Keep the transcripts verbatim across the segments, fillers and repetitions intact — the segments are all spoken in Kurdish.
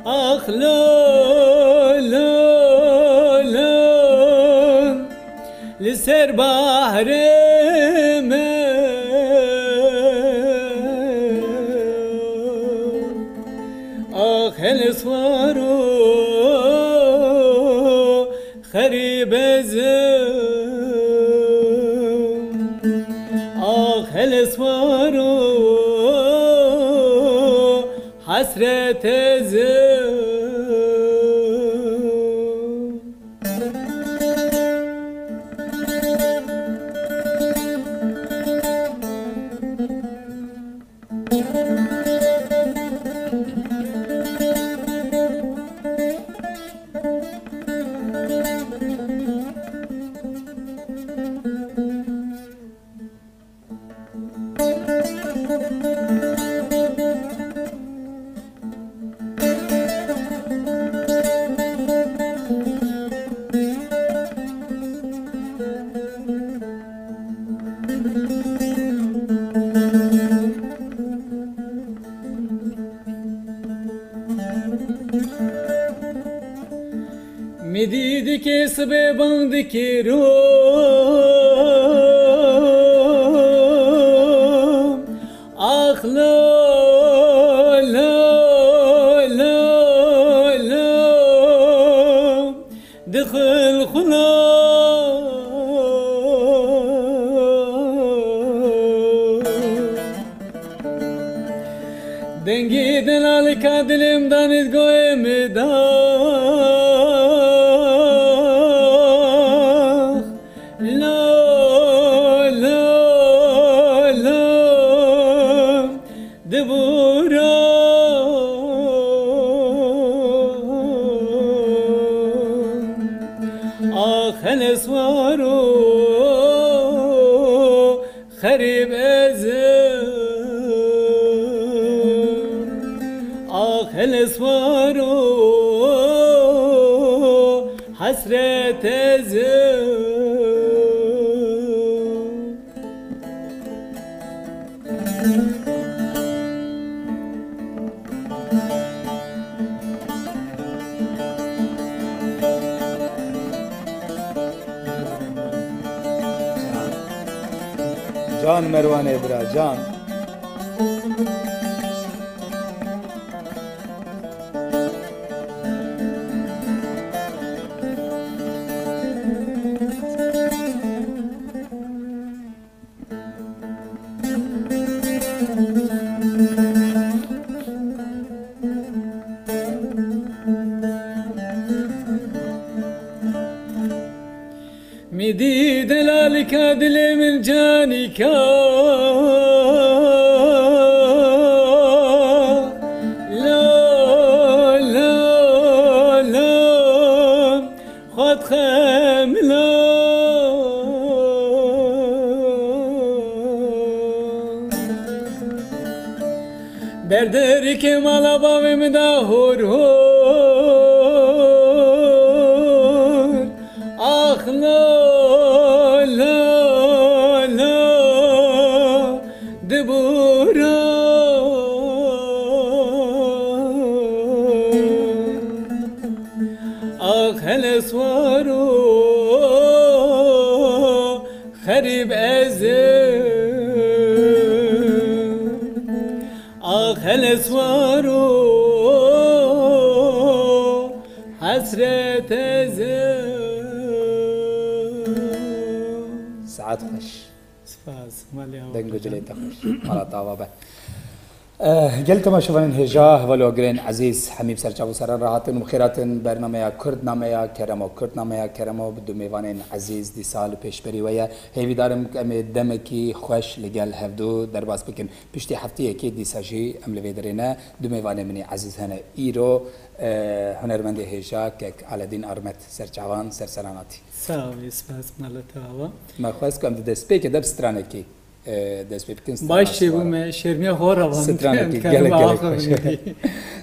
Ax lo lo lo, li ser bahrê me. Ax hele swaro, xerîb ez im. Ax hele swaro, hesret ez im. Mi dî dikê sibê bang dikiro. Ax lo lo lo lo. Dixil xula. Dengê delalika dilê min danî di goyê min da. Lo lo lo. Dibûra. Ax hele swaro, xerîb ez im. Ax hele swaro, hesret ez im. Can Merwanê bira, can. Mi dî delalika dilê min canîka. La, la, la. Xwet xemla. Derderikê mala bavê min da hor hor. Ax lo, lo, lo. Dibûra. Ax hele swaro, xerîb ez im. Ax hele swaro, hesret ez im. Saet xweş. Spas, malê awa Deng û xweş. Cilê te xweş. Mala te ava be. Eh, gel temaşevanên hêja, heval û agirên ezîz, hemî bi serçav û seran re hatin û bi xêr hatin bernameya Kurdnameya Keremo. Kurdnameya Keremo bi du mêvanên ezîz dîsa li pêşberî we ye. Hêvîdar im em ê demekî xweş li gel hevdu derbas bikin. Piştî hefteyekê dîsa jî em li vê derê ne. Du mêvanê min ê ezîz hene îro, eh, hunermendê hêja kek Aledîn Armet, serçavan ser seran hatî. Sax bî, spas, mala te ava. Me xwest ku em di destpêkê de bi stranekî, e, dest pê bikin. Baş çêbûme, şêrmiya xwe ravand. Stranekî gelek gelek xweş.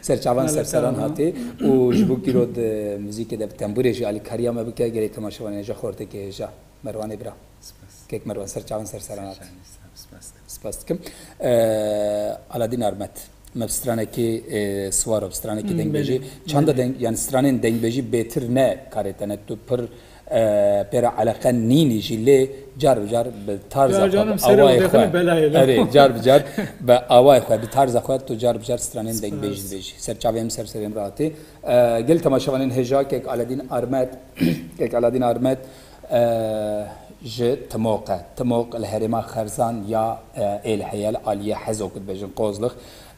Serçavan ser seran hatî û ji bo kîro di muzîkê de bi tembûrê jî alîkariya me bike, gelê temaşevanê hêja xortekê hêja. Merwanê bira. Spas. Kek Merwan, serçavan ser seran hatî. Spas. Xwest dikim. Eee, Aladîn Armet, me bi stranekî, eee, Swaro, bi stranekî Hmm, dengbêjî. Belê, çanda belê. Deng, yani stranên dengbêjî bêtir ne karê te ne. Tu pir, eee, pê re eleqe nînî jî lê car bi car bi tarza Car xwe, canim bi serê awayê xwe xwe. Belayê lo. Erê, car bi car bi awayê xwe, bi tarza xwe tu car bi car stranên dengbêjî Spas. Dibêjî. Ser çavê min ser serê min re hatî. Eee, gel temaşevanên hêja kek Aladîn Armet, kek Aladîn Armet, Eee, ji Timoq e. Timoq li herêma Xerzan ya, eee, êl heye, li aliyê Hezo ku dibêjin Qozlix.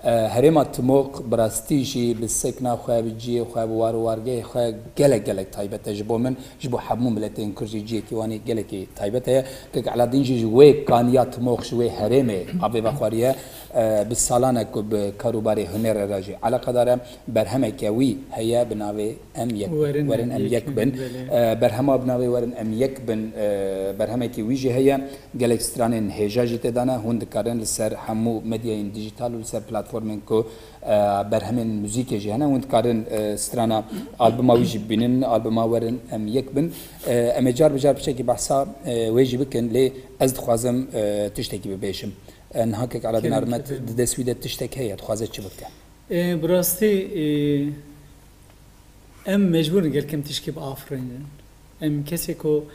Eee, herêma Timoq bi rastî jî bi sekna xwe, bi ciyê xwe, bi war û wargehê xwe gelek, gelek taybet e ji bo min, ji bo hemû miletên Kurd jî ciyekî wan ê gelekî taybet heye. Kek Eladîn jî ji wê kaniya Timoq, ji wê herêmê avê vexwariye. Eee, bi salan e ku bi karûbarê hunerê re jî eleqedar e. Berhemeke wî heye bi navê Em Yek Bin. Werin Werin Em Em Yek Yek Bin. Bin, belê. E, berhema bi navê Werin Em Yek Bin, e, berhemekî wî jî heye. Gelek stranên hêja jî tê de ne. Hûn dikarin li ser hemû medyayên dijîtal û li ser platformên ku, e, berhemên muzîkê jî hene, hûn dikarin, e, strana albuma wî jî bibînin, albuma Werin Em Yek Bin. E, em ê car bi car piçekî behsa, e, wê jî bikin, lê ez dixwazim, e, tiştekî bibêjim. E, niha kek Aladîn Armet di dest wî de tiştek heye, dixwaze çi bike? E, bi rastî, e, em mecbûr in gelek em tişkî biafirînin. Em kesê ku,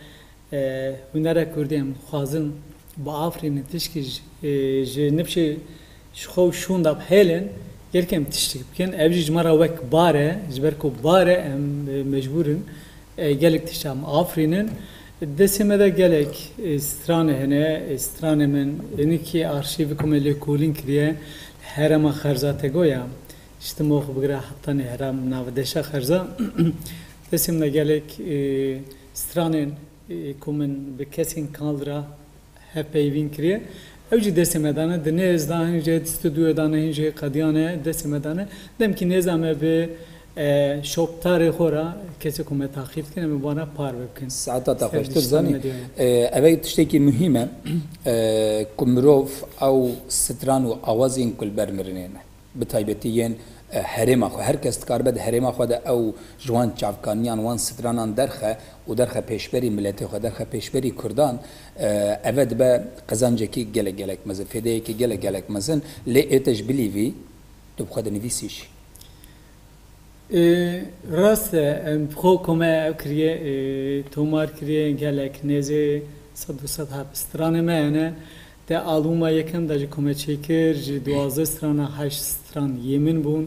e, hunera kurdî em dixwazin biafirînin, tişkî ji, e, ji nifşê ji xwe û şûnda bihêlin, gelek em tiştik bikin. Ev jî ji me re wek bar e, ji ber ku bar e, em, e, mecbûr in, e, gelek tişta em afirînin. Destê me de gelek, e, stranê hene, e, stranê min, hinekî arşîvê ku me lêkolîn kiriye, herêma Xerza te goya. Ji Timox bigire hetanî herêm navdeşa Xerza. Destê min de gelek, e, stranên, e, ku min bi kesên kal re hevpeyvîn kiriye. Ew jî destê me dane, di nêz de hin jê, di stûdyoyê de ne, hin jê qediyan e, destê me dane. Demkî nêza me bi, e, şoptarê xwe re, kesê ku me taqîb dikin, em ê wana parve bikin. Saeta te Ser xweştir dijîtal zanî. Medyayê. E, ev ê tiştekî muhîm e, e, ku mirov ew stran û awazên ku li ber mirinê ne. Bi taybetî yên, e, herêma xwe. Her kes dikaribe di herêma xwe de ew ji wan çavkaniyan, wan stranan derxe û derxe pêşberî miletê xwe, derxe pêşberî Kurdan, e, eve dibe qezancekî gelek gelek mezin, fêdeyekî gelek gelek mezin. Lê ê te ji bilî vî, tu bi xwe dinivîsî jî. E, rast e, em, bi xwe ku me ev kiriye, e, tomar kiriye, gelek nêzê sed û sed heb stranê me hene. Te albûma yekem de ji ku me çêkir, ji duwazdeh strana heşt stran yê min bûn.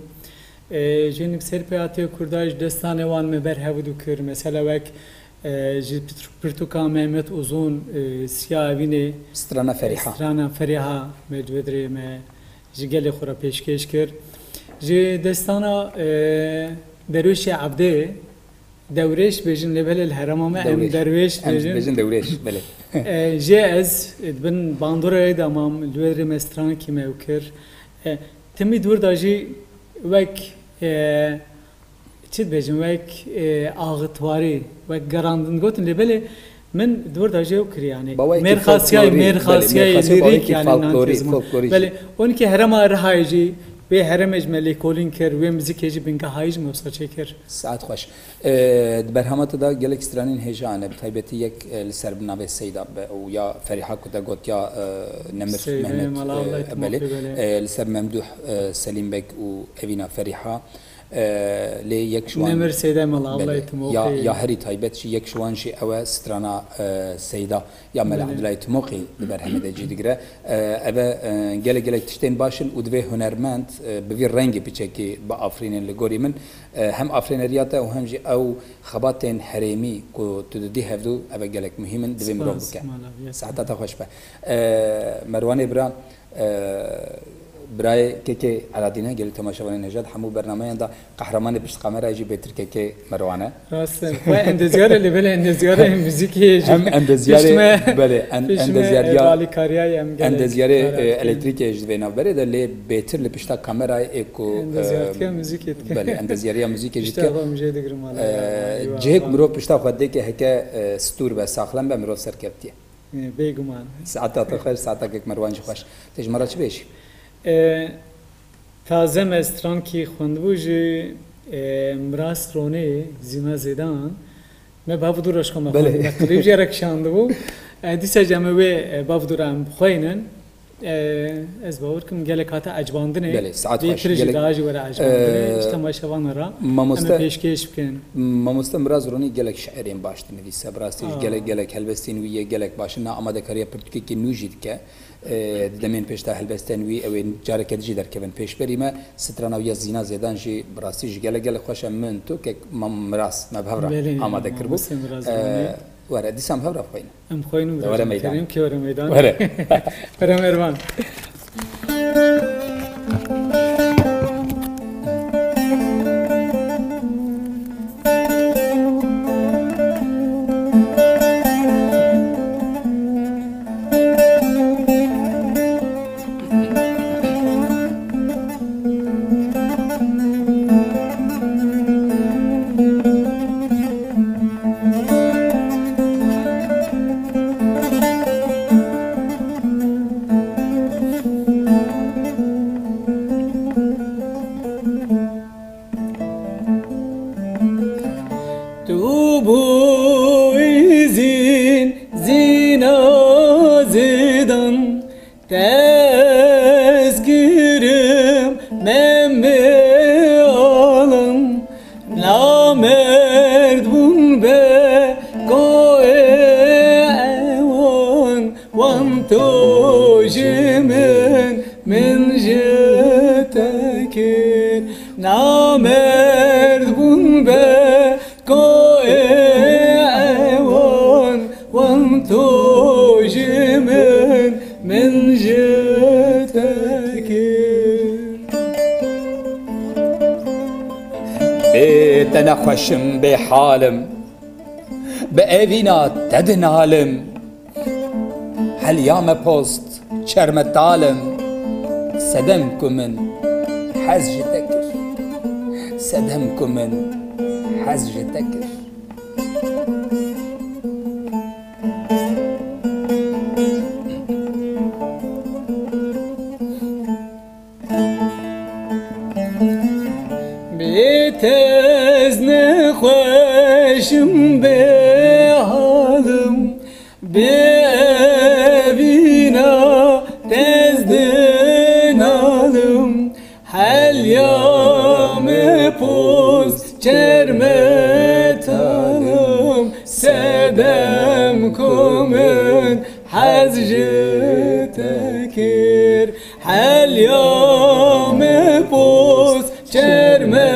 E, ji hinek serpêhatiyê Kurda ji destanê wan me ber hevdu kir. Mesela wek, e, ji Pir-, Pirtûka Mehmet Uzun, e, Siya Evînê, Strana Ferîha. Strana Ferîha me ji wê dirê me ji gelê xwe re pêşkêş kir. Ji destana, e, Derwêşê Evdê, Dewrêş bêjin, lê belê li herêma me em Dewrêş. Derwêş Em bêjin. Bêjin Dewrêş, belê. E, jê ez, e, di bin bandorê de mam, li wê rê me strankî me ew kir. E, timî di wir de jî wek, e, çi dibêjin, wek, e, axitwarî, wek gerandin gotin, lê belê min di wir de jê ew kir, yani. Bawayekî Mêrxasiyayê, folklorî, mêrxasiyayê, belê, mêrxasiyayê, lîrîk, bawayekî yani, folklorî, nantez min. Folklorî jî. Belê, onîkî herêma Rihayê jî, wê herêmê ji me lêkolîn kir, wê muzîkê jî bingehayî ji me wisa çêkir. Saet xweş. E, di berhema te de gelek stranên hêja hene, bi taybetî yek, e, li ser bi navê Seyda be û ya Ferîha ku te got ya, e, Nemir Seyda Mehmet, Mala e, Abdullah Timoxî, belê, belê. E, li ser Memduh, e, Selîm Beg û Evîna Ferîha. E, lê yek ji wan Nemir Seyda Mala Belê. Abdullah Timoxî. Ya, ya herî taybet jî yek ji wan jî ew e strana, e, Seyda ya Mela Belê. Abdullah Timoxî di berhemê de cî digire. E, ev e, gelek gelek tiştên baş in û divê hunermend, e, bi vî rengî piçekî biafirînin li gorî min. E, hem afirîneriya te û hem jî ew xebatên herêmî ku tu didî hevdû, ev e gelek muhîm in, divê mirov Spas, bike. Mala, yes. Saeta te xweş be. E, Merwanê bira, e, birayê kekê Eladîn e, gelî temaşevanên hêja di hemû bernameyan de qehremanê pişt kamerayê jî bêtir kekê Merwan e. Rast e. Xwe endezyar e, lê belê endezyarê muzîkê jî. Hem endezyarê, pişt me, belê, en-, pişt me, endezyariya, e, alîkariyayê em gelek endezyarê, e, kar e, elektrîkê ji vê navberê de, lê bêtir li pişta kamerayê ê ku, Endezyar e, dike, muzîkê dike. Belê, endezyariya muzîkê jî Pişta dike. Xwe em jê digirim, E, wala, ya, cihêk ya, mirov pişta xwe dike heke, e, stûr be, saxlem be, mirov serkeftiye. E, bêguman. Saeta te xweş, saeta kek Merwan jî xweş. Te ji me re çi bêjî? E, Taze me strankî xwendibû ji, e, Miras Ronê, Zîna Zêdan. Me bi hevdû re ji xwe me Belê. Xwendin. Me klîp jê re kişandibû. E, dîsa jî em ê wê, e, bi hevdû re em bixweynin. Ee, ez bawer kim gelek hate ecbandinê. Belê, saet xweş, gelek. Bêtir jî daha jî were ecbandinê. Ee, ji temaşevanan re mamoste, em ê pêşkêş bikin. Mamoste Miraz Ronî gelek şiirên baş dinivîse. Bi rastî jî gelek, gelek helbestên wî yê gelek baş in. Amadekariya pirtûkekî nû jî dike. Ee, di demên pêş de helbestên wî, ew ê careke din jî derkevin pêşberî me. Strana wî ya Zîna Zêdan jî bi rastî jî gelek, gelek xweş e. Min tu kek Mam Miraz me bi hev re amade kiribû. Belê, mamoste Miraz Ronî. Ee, were, dîsa em bi hev re bixwînin. Em xwînin. De were meydan. Were meydan. Were. Were Mervan. Tu bû îzîn Zîna Zêdan, tezkirim Memê Alan, namerd bûn be koyê ewan, wan to ji min, min ji te kir. Namerd bûn be koyê ewan, wan to ji min, min ji te kir. Bê te nexweş im, bê hal im, bi evîna te dinalim. Heliya me post, çerme tal im. Sedem ku min hez ji te kir. Sedem ku min hez ji te kir. Bê te ez nexweş im, bê hal im, bê evîna te ez dinalim. Heliya me post, çerme tal im, sedem ku min hez ji te kir. Heliya me post, çerme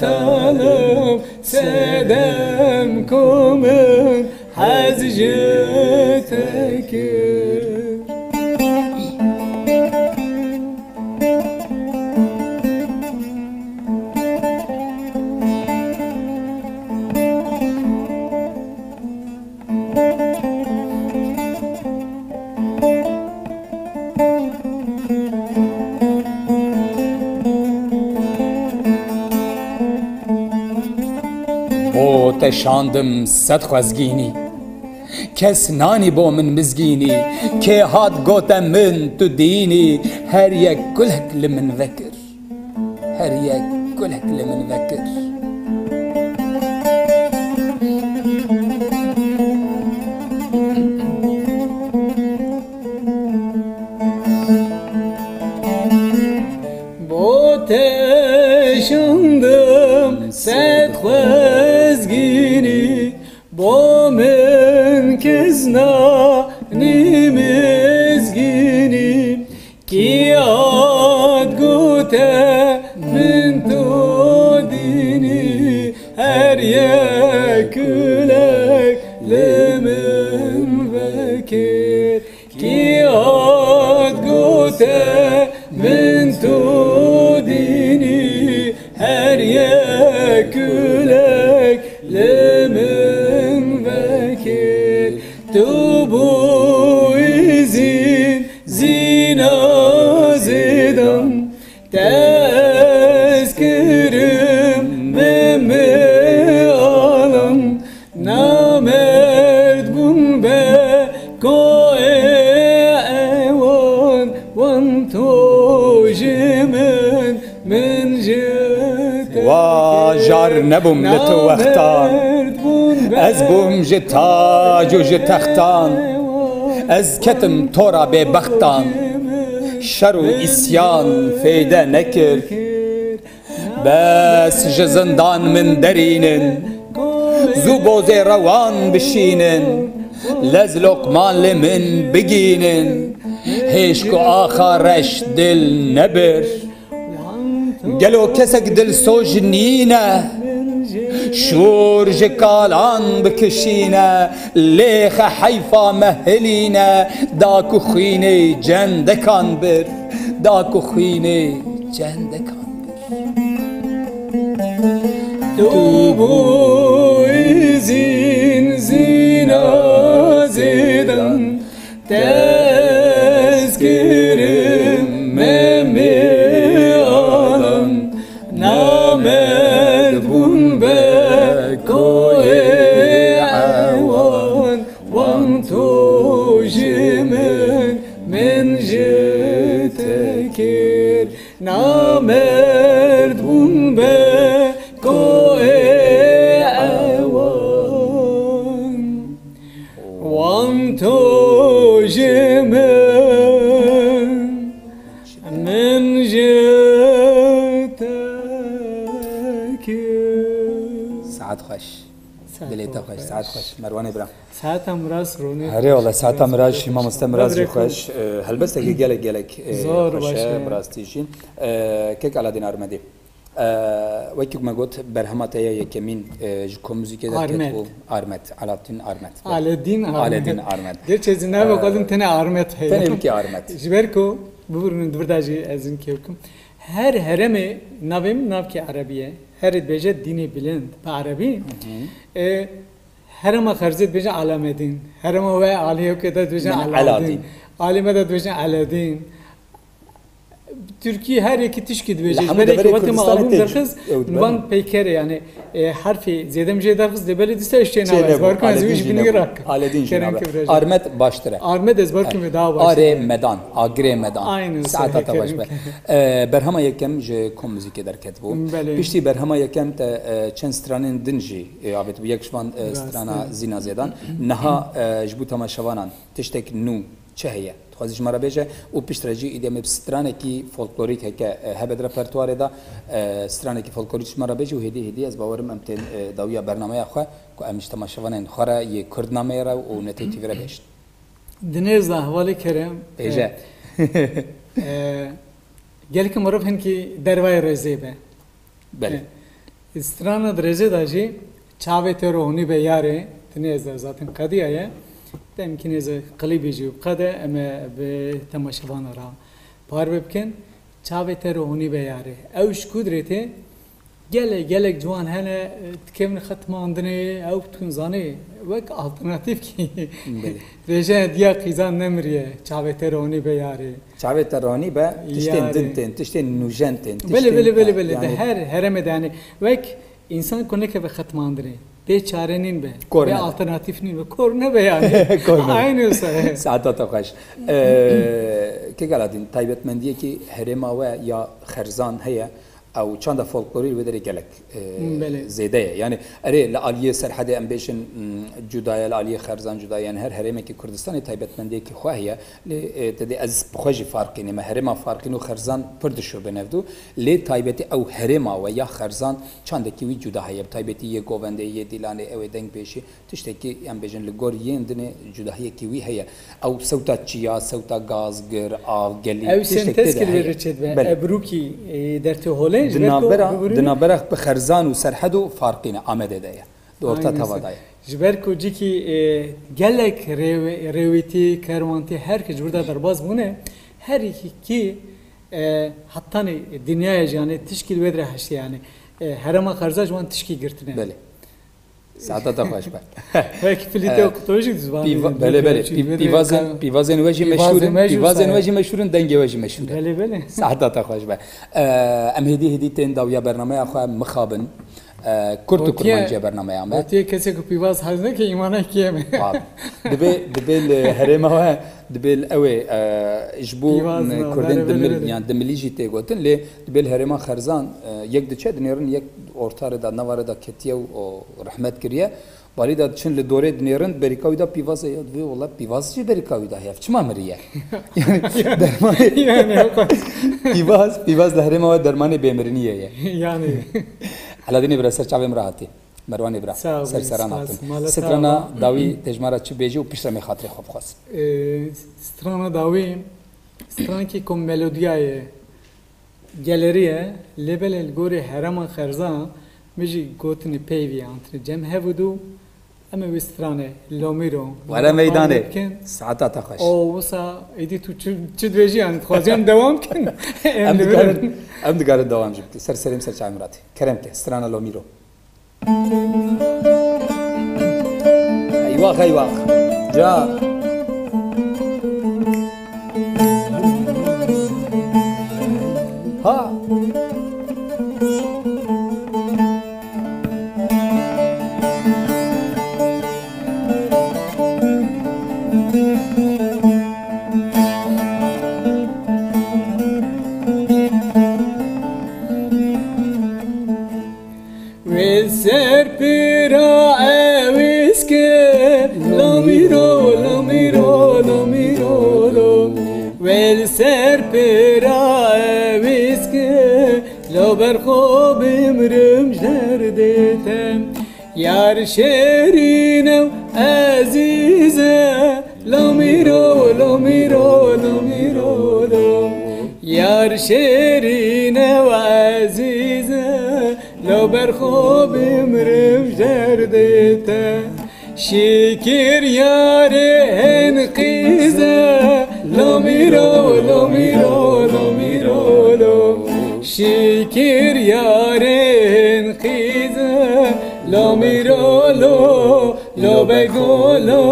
tal im, sedem ku min hez ji te kir. Bo te şandim sed xwezgînî. Kes nanî bo min mizgînî. Kê hat gote min tu dînî. Her yek gulek li min vekir. Her yek gulek li min vekir. Bo te şandim sed xwezgînî, bo min kes nanî mizgînî. Kî hat gote min tu dînî, her yek kulek li min vekir. Kî hat gote min tu dînî, her yek kulek li min vekir. Tu bûyî zîn, zîna zêdan, tezkirim Memê Alan. Namerd bûn be koyê ewan, wan to ji min, min ji te. Wa jar nebûm li tu wextan. Namerd bûn be, ez bûm ji tac û ji textan. Ez ketim tora bêbextan. Şer û îsyan fêde nekir. Bes ji zindan min derînin. Zû bozê rewan bişînin. Lez Lokman li min bigînin. Hêj ku axa reş dil nebir. Gelo kesek dilsoj nîne, şûr ji kalan bikişîne, lêxe heyfa me hilîne, da ku xwînê cendekan bir, da ku xwînê cendekan bir. Tu bûyî zîn zîna zêdan, Tezkirim Memê Alan, namerd bûn be koyê ewan, wan to ji min, min ji te kir. Namerd bûn be koyê ewan. Wan to ji min, min ji te kir. Saet xweş. Dilê te xweş, saet xweş. Merwanê bira. Saeta miraz ronê. Herê wala, saeta miraz jî, mamoste miraz jî xweş. Ee, helbesteke gelek gelek, ee, zor xweş e, baş e. Bi rastî jî. Ee, kek Aladîn Armedî. Ee, wekî ku me got, berhema te ya yekemîn, ee, ji ku muzîkê derket bû? Armet. Armet, Alaaddin Armet. Aledîn Armet. Aledîn Armet. Gerçi ez navê xwe din tenê Armet heye. Tenê bikî Armet. Ji ber ku, bibir min di vir de jî ez in kêw kim. Her heremê navê min navkê erebî ye. Herê dibêje dînê bilind bi erebî. Hı hı. Ee, herema Xerzê dibêje Alamedîn. Herema we aliyê wekê de dibêje Aladîn. Alî me de dibêje Aledîn. Tirkî her yekî tişkî dibêje. Ji ber yekî wextê me albûm derxist, nivan peykerê, yani, e, herfê zêde min jê derxist, lê belê dîsa ez çê nabez. Barkun ez wî ji binî rak. Aledîn jî nabe. Armet baştir e. Armet ez barkun vê daha baş. Arê Medan, Agirê Medan. Saeta te baş be. E, berhema yekem ji ku muzîkê derket bû. Belê. Piştî berhema yekem te, e, çend stranên din jî, e, avêt bû. Yek ji van, e, strana Zîna Zêdan. Niha, e, ji bo temaşevanan tiştek nû çi heye? Dixwazî ji me re bêje û piştre jî îdî em ê bi stranekî folklorîk heke, e, hebe di repertuarê de, e, stranekî folklorîk ji me re bêje û hêdî hêdî ez bawerim em tên, e, dawiya bernameya xwe ku em ji temaşevanên xwe re yê Kurdnameyê re û Netewî T V re bêjin. Di nêz de hevalê kerem, bêje. E, e, gelkî mirov hinkî dervayê rêzê be. Belê. Strana di rêzê de jî çavê te ro hûnî be yarê, tinê ez de zaten qediya ye. Demkî nêze klîbê jî qede em ê bi temaşevana re parve bikin. Çavê te ro hûnî be yarê. Ew ji ku dirê tê? Gelek, gelek ciwan hene, dikevin xetmandinê, ew tu zanê, wek alternatîf kî. Belê. Dibêje diya qîzan nemiriye, çavê te ro hûnî be yarê. Çavê te ranî be, tiştên din tên, tiştên nûjen tên, belê, belê, belê, belê. Di her herêmê de, yani, wek însan ku nekeve xetmandinê, bê çare nîn be, bê alternatîf nîn be, kor nebe yani. Kor nebe. Aynı wisa. Saeta te xweş. Ee, Kek Aladîn, taybetmendiyekî herêma we ya Xerzan heye, ew çanda folklorî li wê derê gelek, e, zêde ye. Yani, erê, li aliyê Serhedê em bêjin, m, cuda ye, li aliyê Xerzan cuda ye. Yani, her herêmekî Kurdistanê taybetmendiyekî xwe heye. Lê, e, te dê ez bi xwe jî farqînim. Me herêma farqîn û Xerzan pir dişo bi navdû. Lê taybetî ew herêma we ya Xerzan çandekî wî cuda heye. Bi taybetî yê govendê, yê dîlanê, ew ê dengbêjî. Tiştekî, em bêjin, li gor yên dinê cudahiyekî wî heye. Ew sewta çiya, sewta gaz, gir, av, gelî, tiştek tê de heye. Belê. Ebrûkî, e, dertê holê, ji ber ku di navbera, di navbera bi Xerzan û Serhed û Farqîne, Amedê de ye. Di orta tava de ye. Ji ber ku cîkî, e, gelek rêwe-, rêwîtî, kerwantî, her kes ji wir de derbas bûne, her yekî, e, hetanî dinyaya jî, yani, tişkî li wê dire heştê, yani, e, herêma Xerza ji wan tişkî girtine. Belê. Saeta te xweş be. Belkî filîte û qutojî di zimanê pîva-, belê, belê. Pîvazên, pîvazên we jî meşhûr in. Pîvazên we jî meşhûr in, dengê we jî meşhûr e. Belê, belê. Saeta te xweş be. Em hêdî hêdî tên dawiya bernameya xwe mixabin. E, kurt û Gotiye, kurmanciya bernameya me. Gotiye kesê ku pîvaz hez neke, îmana kêm e. Tabii. Dibê, dibê li herêma we, dibê li ew ê, e, ji bo Pîvaz ne, kurdên bere, dimil-, bere, bere. Yan dimilî jî tê gotin, lê dibê li herêma Xerzan, e, yek diçe dinêrin, yek orta rê de, nava rê de ketiye û o rehmet kiriye. Balî de diçin li dorê dinêrin, berîka wî de pîvazê ye. Divê wela pîvaz jî berîka wî de heye. Çima miriye? Yani dermanê Yani, o kadar. Pîvaz, pîvaz li herêma we dermanê bêmiriniyê ye. Yani. Eladînê bira ser çavê min re hatî. Merwanê bira. Sağ ol, ser seran spas. Hatin. Mala sağ ol. Strana dawî te ji me re çi bêjî û piştre em ê xatirê xwe bixwazin. Ee, strana dawî, strankî ku melodiya ye. Geleriye, lê belê li gorî herêma Xerzan, min jî gotinê peyvî antinê cem hev û du, em ê wî stranê Lomîro. Were meydanê. Saeta te xweş. O, wisa êdî tu çi, çi dibêjî, yani dixwazî em dewam kin? Em Em li vir in. dikarin, em dikarin dewam jî bikin. Ser serê min, ser çavê min re tê. Kerem ke, strana Lomîro. Eywax, eywax. Ca. Ha. Wê ser pêra ewîske, lomîro, lomîro, lomîro, lo. Wê li ser pêra ewîske, lo ber xwe bimrim ji derdê te. Yar şêrîn û ezîz e, lomîro, lomîro, lomîro, lo. Yar şêrîn û ezîz e, lo ber xwe bimrim ji derdê te. Şikir yarê hin qîz e, lomîro, lomîro, lomîro, lo. Şikir yarê hin qîz e, lomîro, lo, lo bego, lo,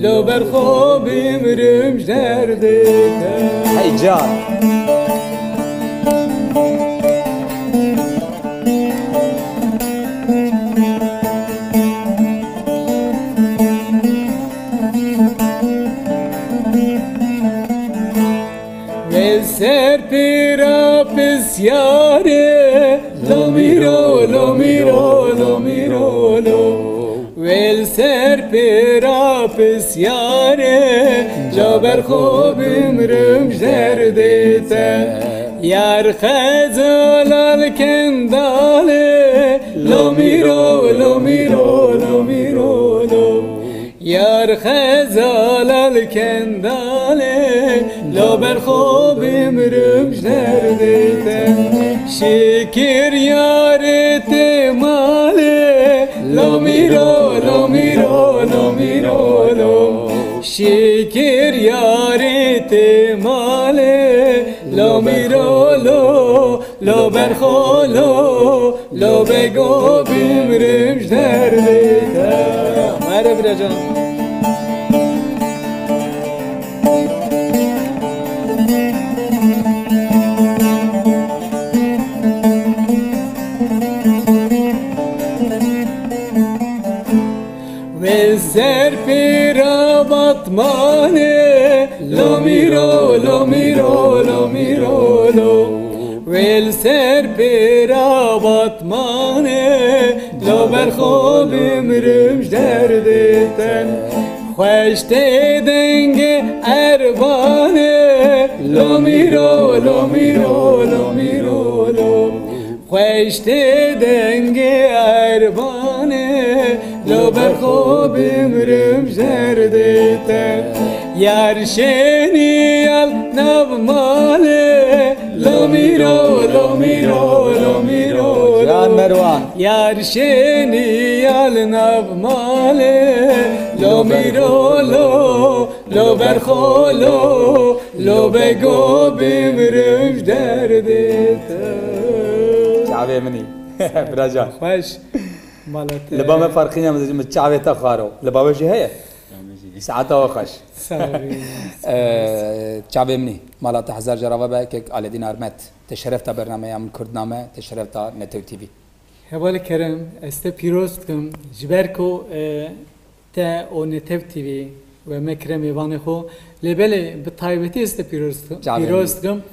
lo ber xwe bimrim ji derdê te. Hey can. Wê ser pêra pisyarê, lomîro, lomîro, lomîro, lo. Wê li ser pêra pisyarê, lo ber xwe bimrim ji derdê te. Yar xezala li Kendalê, lomîro, lomîro, lomîro, lo. Yar xezala li Kendalê, lo ber xwe bimrim ji derdê te. Şikir yarê tê malê, lomîro, lomîro, lomîro, lo. Şikir yarê tê malê, lomîro, lo. Lo ber xwe lo, lo bego bimrim ji derdê te. Were bira can. Wê ser pêra Batmanê, lomîro, lomîro, lomîro, lo. Wê li ser pêra Batmanê, lo ber xwe bimrim ji derdê te. Xweş tê dengê Erbanê, lomîro, lomîro, lomîro, lo. Xweş tê dengê Erbanê, lo ber xwe bimrim ji derdê te. Yar şênî ya li nav malê, lomîro, lomîro, lomîro, lo. Can Merwan. Yar şênî ya li nav malê, lomîro, lo. Lo ber xwe lo, lo bego bimrim ji derdê te. Çavê min î. Bira can. Xweş. Mala te. Li ba me ferqî ne, min dibêjin çavê te xwaro. Li ba we jî heye? Saeta we xweş. Sağ ol. Ee, çavê min î. Mala te hezar cara ve be, kek Aledîn Armet. Te şeref da bernameya Min Kurdname, te şeref da Netew T V. Hevalê Kerem, ez te pîroz dikim. Ji ber ku, e, te û Netew T V we me kire mêvanê xwe. Lê belê bi taybetî ez te pîroz dikim. Çavê min. Pîroz dikim.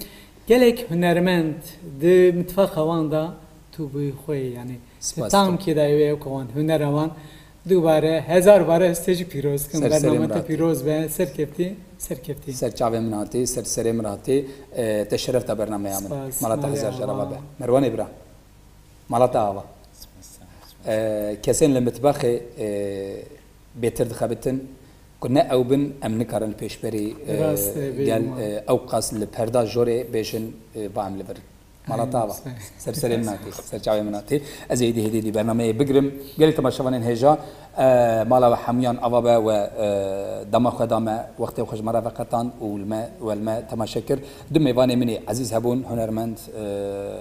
Gelek hunermend di mitfaqa wan de tu bi xwe yî, yanî Spas tam dikim. Kê dayê wê ew wan hunera wan dubare, hezar bare ez te jî pîroz dikim. Ser serê Bername min te hatî. Pîroz be, serkeftî, serkeftî. Ser çavê min hatî, ser serê min hatî. E, te şeref da bernameya min. Spas, Mala te malê hezar jara ava. Be. Merwanê bira. Mala te ava. E, kesên li mitbaxê, e, bêtir dixebitin ku ne ew bin, em nikarin li pêşberî, e, Rast e, gel, bêguman. E, ew qas li perda jorê bêjin, e, ba em li vir. Mala te ava. Ser serê min hatî, ser çavê min hatî. Ez ê êdî hêdî dî bernameyê bigirim. Gelek temaşevanên hêja, e, mala we hemûyan ava be we, e, dema xwe da me, wextê xwe ji me re veqetan û li me, we li me temaşe kir. Du mêvanê min ê ezîz hebûn, hunermend, e,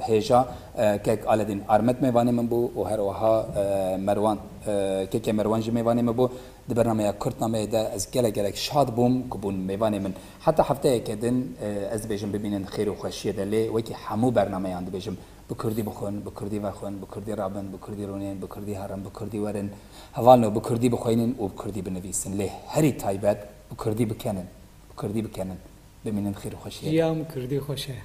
hêja, e, kek Aledîn Armet mêvanê min bû û her wiha, e, Merwan, e, kekê Merwan jî mêvanê min bû. Di bernameya Kurtnameyê de ez gelek gelek şad bûm ku bûn mêvanê min. Heta hefteyeke din, e, ez dibêjim bimînin xêr û xweşiyê de, lê wekî hemû bernameyan dibêjim, bi kurdî bixwin, bi kurdî vexwin, bi kurdî rabin, bi kurdî rûnên, bi kurdî herin, bi kurdî werin. Hevalno, bi kurdî bixwînin û bi kurdî binivîsin. Lê herî taybet bi kurdî bikenin, bi kurdî bikenin. Bimînin xêr û xweşiyê de. Jiyan bi kurdî xweş e.